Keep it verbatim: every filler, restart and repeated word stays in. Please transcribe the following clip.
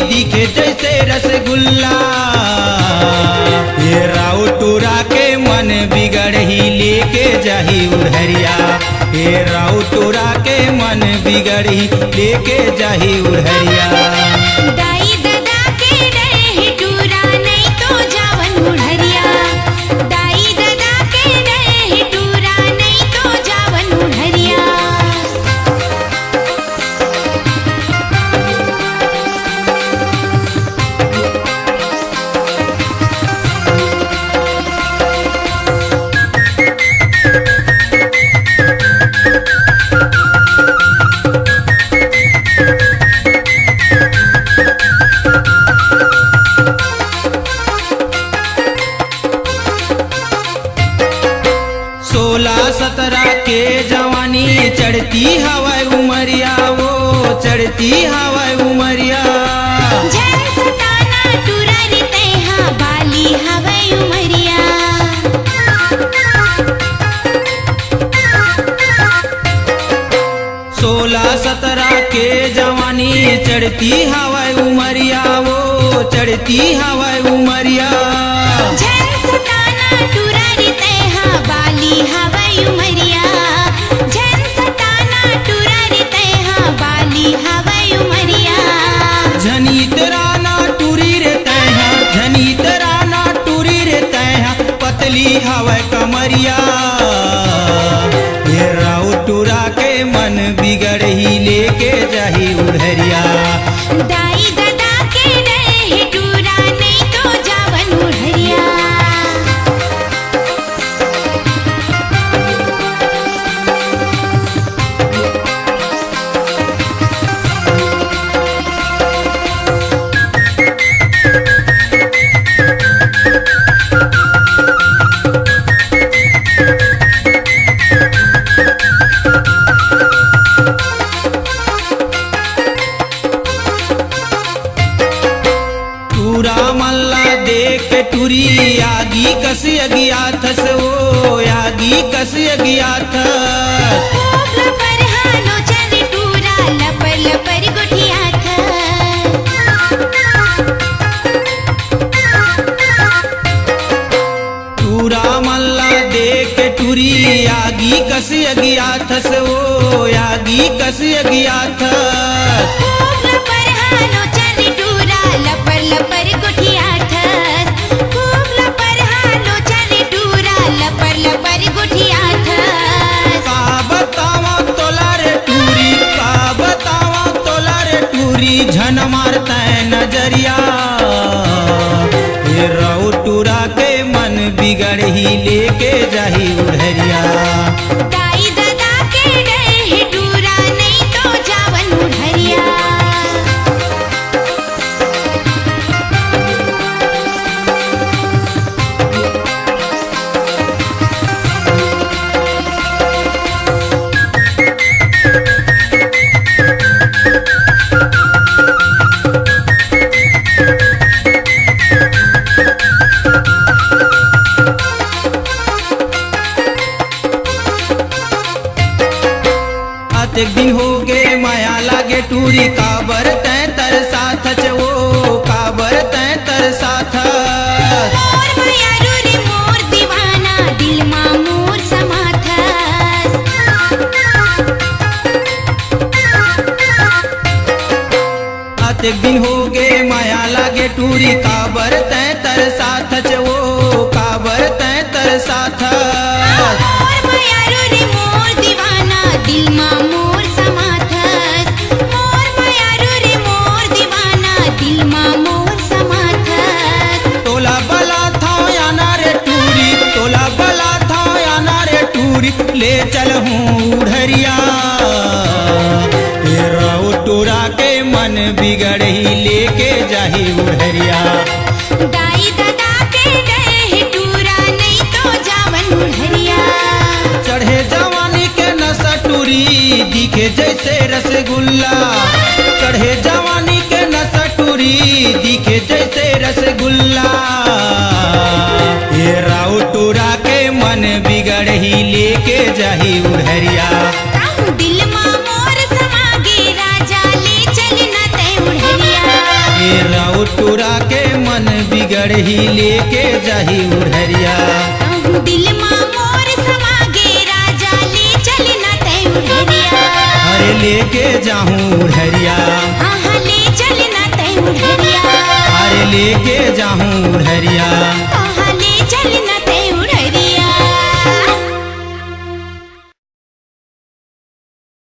दिखे जैसे रसगुल्ला। ये राउत टूरा के मन बिगड़ही, लेके जाही उढ़रिया। ये राउत टूरा के मन बिगड़ही, लेके जाही उढ़रिया। दाई ददा के डरे हे टूरा, नहीं तो जावन उढ़रिया। दाई ददा के डरे हे टूरा, नहीं तो जावन उढ़रिया। सोलह सतरा के जवानी, चढ़ती हवय उमरिया, वो चढ़ती हवय उमरिया। झन सताना टूरा रे तैहा, बाली हवय उमरिया। सोलह सतरा के जवानी, चढ़ती हवय उमरिया, वो चढ़ती हवय उमरिया। झन सताना टूरा रे तैहा, बाली हवय उमरिया। झन सताना टूरा रे तैहा, बाली हवय उमरिया। झन इतराना टूरी रे तैहा, झन इतराना टूरी रे तैहा, पतली हवय कमरिया। ये राउत टूरा के मन बिगड़ही, लेके जाही उढ़रिया। दाई ददा के डरे हे टूरा, नहीं तो जावन उढ़रिया। टूरा मन ला देख के टूरी आगी कस अगियाथस, ओ आगी कस अगियाथस। खूब लपर हालो चल टूरा, लपर लपर गोठियाथस। टूरा मन ला देख के टूरी आगी कस अगियाथस, ओ आगी कस अगियाथस। खूब लपर हालो चल टूरा, लपर लपर गोठियाथस। खूब लपर हालो चल टूरा, लपर लपर गोठियाथस। का बतावा तोला रे टूरी, का बतावा तोला रे टूरी, झन मार तैं नजरिया। ये राउत टूरा के मन बिगड़ही, लेके जाही उढ़रिया। दाई ददा के डरे हे टूरा, नहीं तो जावन उढ़रिया। अतेक दिन होगे मया लागे टूरी, काबर तैं तरसाथस ओ, काबर तैं तरसाथस। मोर मयारू रे मोर दीवाना, दिल मा मोर समाथस। अतेक दिन होगे मया लागे टूरी, काबर तैं तरसाथस ओ, काबर तैं तरसाथस। मोर मयारू रे मोर दीवाना, दिल मा मोर समाथस। मोर मयारू रे मोर दीवाना, दिल मा मोर समाथस। तोला बलाथंव आना रे टूरी, तोला बलाथंव आना रे टूरी, ले चलहूँ उढ़रिया। ये राउत टूरा के मन बिगड़ही, लेके जाही उढ़रिया। दाई ददा के डरे हे टूरा, नहीं तो जावन उढ़रिया। चढ़े जवानी के नशा टूरी, दिखे जैसे रसगुल्ला। चढ़े जवानी के नशा टूरी, दिखे जैसे रसगुल्ला। ये राउत टूरा के मन बिगड़ही, लेके जाही उढ़रिया। तहूँ दिल मा मोर समा गे राजा, ले चल ना तैं उढ़रिया। चढ़ही लेके जाही उढ़रिया। कहूँ दिल मा मोर समा गे राजा, ले चल ना तैं उढ़रिया। अरे लेके जाहूँ उढ़रिया। हाँ, हाँ, ले चल ना तैं उढ़रिया। अरे लेके जाहूँ उढ़रिया। हाँ, हाँ, ले चल ना तैं